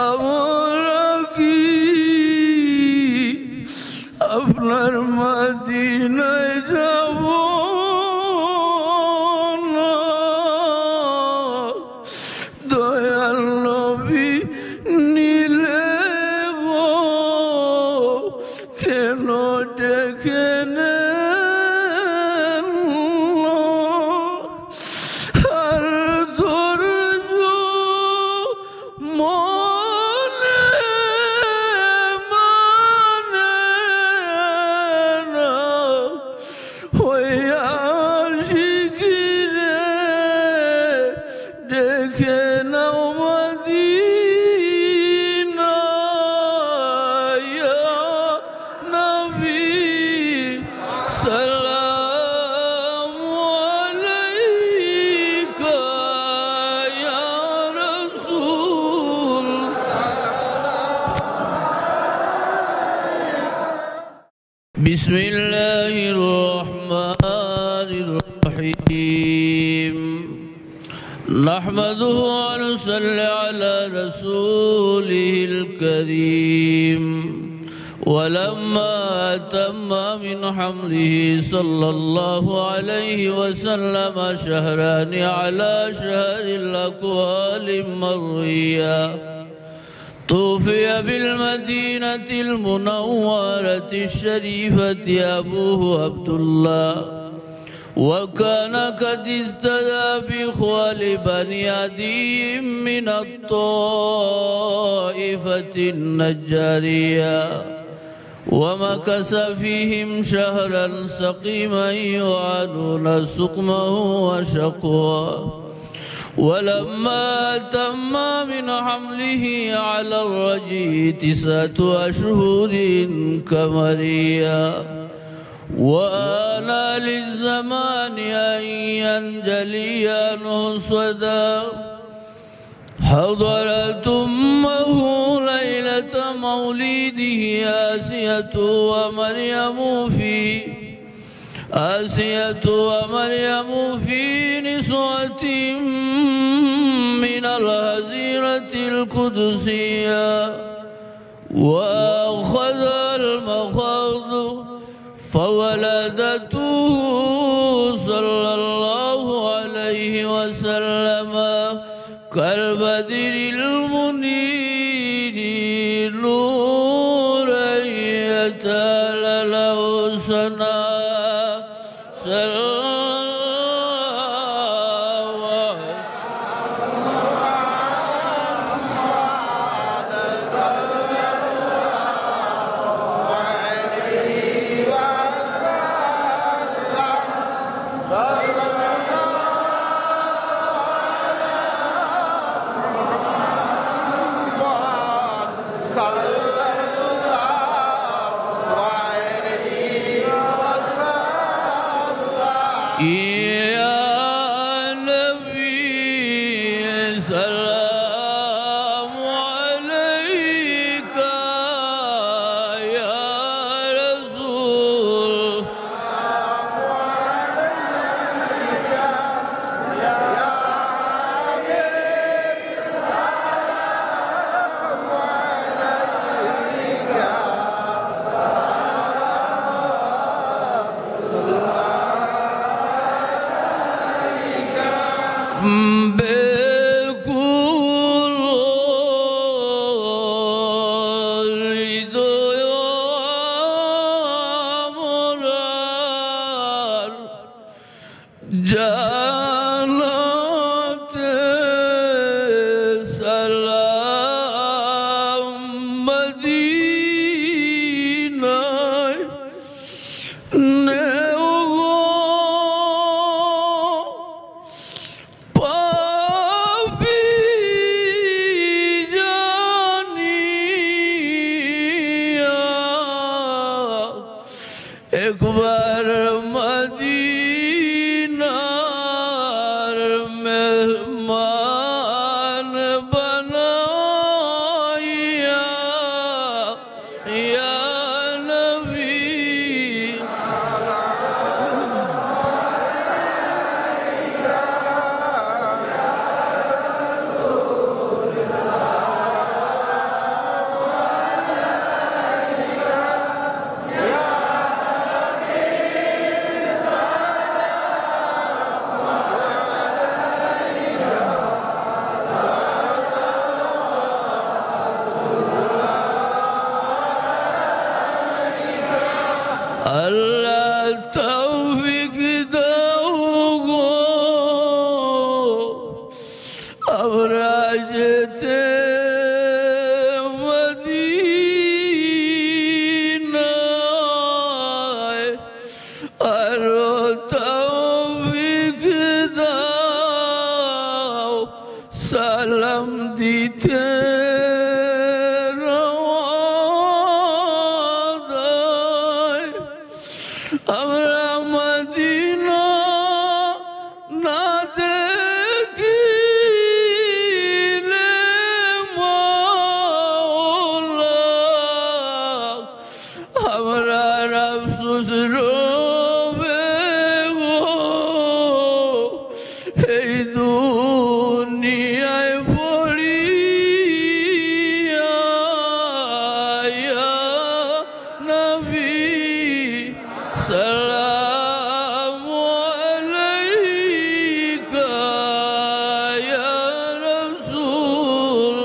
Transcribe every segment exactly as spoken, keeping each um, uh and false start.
আমরা কি আপনার মদিনায় যাব না? দয়াল নবী নিলে গো, কেন ডেকে নেন না? আর ধৈর্য মনে মানে না, ওই আশিকিরে ডেকে নাও মদিনা, ইয়া নবী, সালাম আলাইকা, ইয়া রাসূল। بسم الله الرحمن الرحيم. نحمده ونصلي على رسوله الكريم. ولما تم من حمله صلى الله عليه وسلم شهران على شهر الأقوال المروية، توفي بالمدينة المنورة الشريفة أبوه عبد الله، وكان قد استدعى بإخوان بني عدي من الطائفة النجارية، ومكث فيهم شهرا سقيما يعانون سقمه وشقواه. ولما تم من حمله على الرجي تسعة أشهر قمرية، وآن للزمان أن ينجلي عنه الصدى. حضرت أمه ليلة مولده آسية ومريم في، آسية ومريم في نسوة من الحظيرة القدسية، وأخذها المخاض فولدته صلى الله عليه وسلم كالبدر المنير نورا يتلألأ سنا. صلى الله يا نبي، سلام عليك يا رسول. জানাতে সালাম মদিনায় নেও গো, পাপী জানিয়া। একবার মদিনার মেহমান বানাইয়া, ইয়া নবী। যেতে মদিনায় আরো তৌফিক দাও, সালাম দিতে রওয়াদায়। আমরা মদিনা না দেখিলে মওলা, আমরার আফসোস রবে গো, এই দুনিয়ায় পড়িয়া, ইয়া নবী, সালামু আলাইকা ইয়া রাসূল।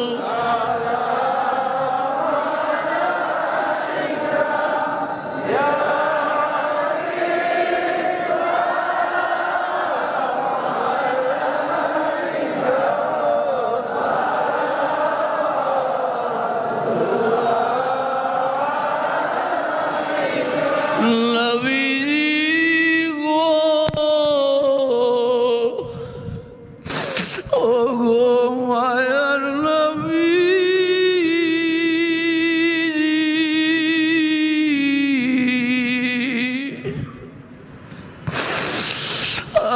নবীজি গো, ও গো মায়ার নবী,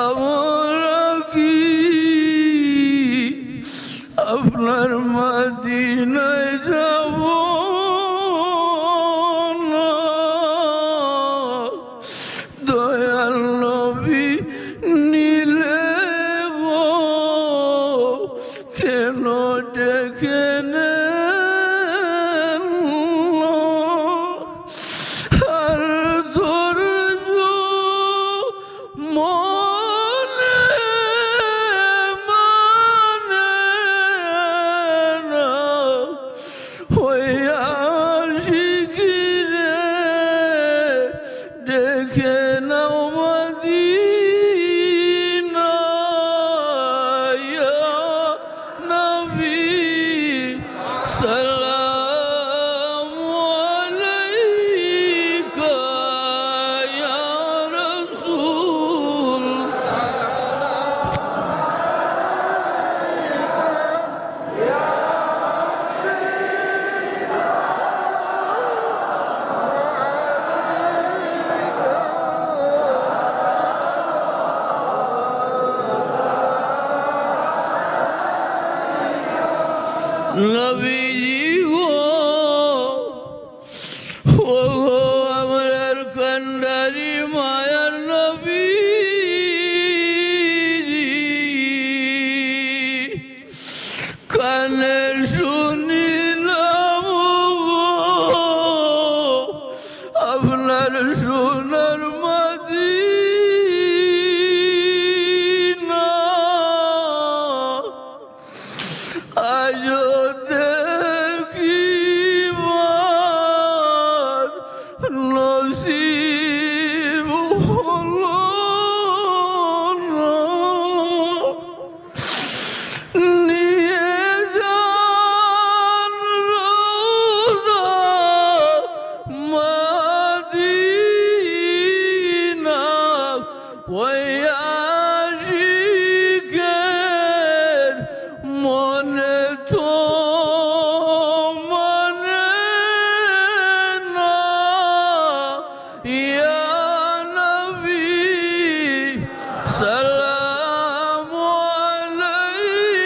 আমরা কি আপনার মদিনায় যাব না? দয়াল নবী নিলে গো, কেন ডেকে নেন না? আর ধৈর্য মনে মানে না, ওই আশিকরে ডেকে নাও মদিনা, ইয়া নবী, সালামু আলাইকা ইয়া রাসূল। নবীজি গো, ও গো, আমরার কান্ডারি মায়ার নবীজি, কানে শুনিলাম গো, আপনার সোনার মদিনা। আজও দেখিবার নসিব হলো না। নিয়ে যান রওজা মদিনা, ওই আশিকের মনে তো মানে না। ইয়া নবী, সালামু আলাইকা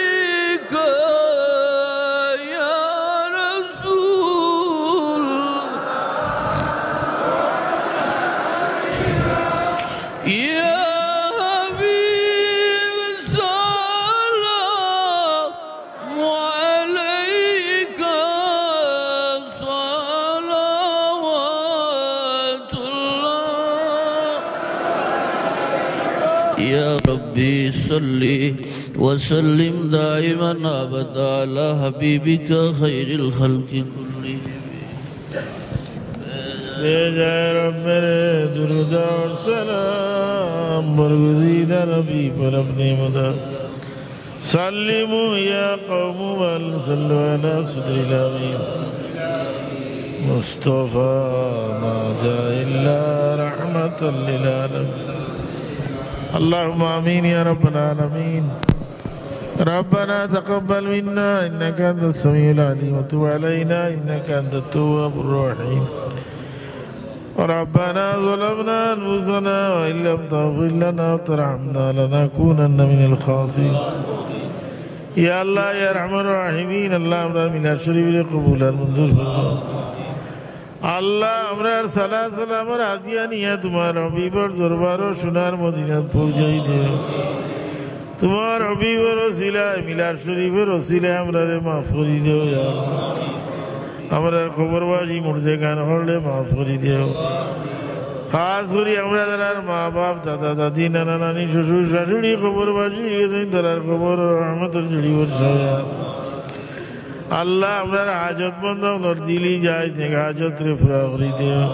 ইয়া রাসূল। ইয়া হাবিব, সালামু আলাইকা, সালাওয়াতুল্লাহ। ইয়া রাব্বি সাল্লি ওয়া সাল্লিম দাইমান আবাদা আলা হাবিবিকা খাইরিল খালকি কুল্লিহিম। بجاہ رب میرے درود و سلام، برگزیدہ نبی پر اپنی مدد۔ سلموا يا قوم بل صلوا على صدر الأمين مصطفى ما جاء إلا رحمة للعالمين. اللهم آمين يا رب العالمين. ربنا تقبل منا إنك أنت السميع العليم وتب علينا إنك أنت التواب الرحيم. ربنا ظلمنا أنفسنا وإن لم تغفر لنا وترحمنا لنكونن من الخاسرين. ইয়া আল্লাহ, ইয়া আরহামার রাহিমিন, আল্লাহ, আমরার মিলাদ শরীফরে কবুল আর মঞ্জুর ফরমাও। আল্লাহ, আমরার সালাত সালামর হাদিয়া নিয়া তুমার হাবিবর দরবারো সোনার মদিনাত পৌঁছাই দেও। তুমার হাবিবর ওসিলায়, মিলাদ শরীফর ওসিলায় আমরারে মাফ করি দেও, ইয়া আল্লাহ। আমরার কবরবাসী মুর্দেগান অকলরে মাফ করি দেও। খাস করি আমরা যারার মা বাপ, দাদা দাদি, নানা নানি, শ্বশুর শাশুড়ি কবরবাসী অই গেছইন, তারার কবরো রহমতর ঝুড়ি বর্ষাও, ইয়া আল্লাহ। আল্লাহ, আমরার হাজতমন্দ অকলর দিলি যাই দেখ, হাজতরে পুরা করি দেও।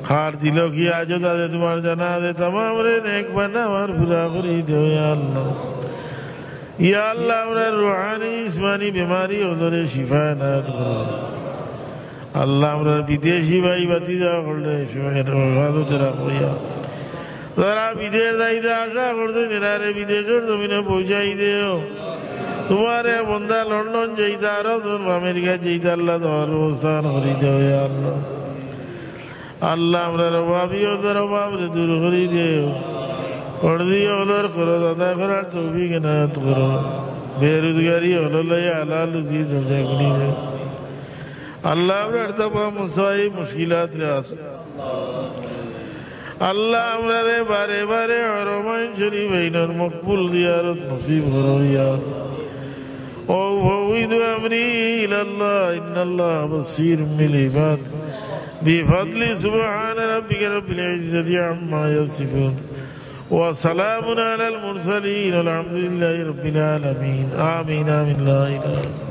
কার দিলো কি হাজত আছে তুমার জানা আছে, তামামরে নেক বানাও আর পুরা করি দেও, ইয়া আল্লাহ। ইয়া আল্লাহ, আমরার রুহানি, জিসমানি বেমারি অকলরে শিফা এনায়েত করো। আল্লাহ, আমরার বিদেশি ভাই ভাতিজা অকলরে হেফাজতে রাখো, ইয়া। যারা বিদেশ যাইতা আশা করছইন, এরারে বিদেশর জমিনো পৌঁছাই দেও। তুমার এক বন্দা লন্ডন যাইতা, আরব যাইতা, আমেরিকা যাইতা, আল্লাহ, তুমার ব্যবস্থা করি দেও, ইয়া আল্লাহ। আল্লাহ, আমরার অভাবী অকলর অভাবরে দূর করি দেও। কর্জি অকলর করজ আদায় করার তৌফিক এনায়েত করো। বেরোজগারি অকলর লাগি হালাল রুজি দরজা খুলি দেও। আল্লাহ, আমরার তামাম মুসাইব মুশকিলাতরে আস-, আল্লাহ, আমরারে বারে বারে হরমাইন শরীফাইনর মকবুল জিয়ারত নসিব করো, ইয়া। وأفوض أمري إلى الله إن الله بصير بالعباد. بفضل سبحان ربك رب العزة عما يصفون. وسلام على المرسلين والحمد لله رب العالمين. آمين، آمين، لا إله إلا الله.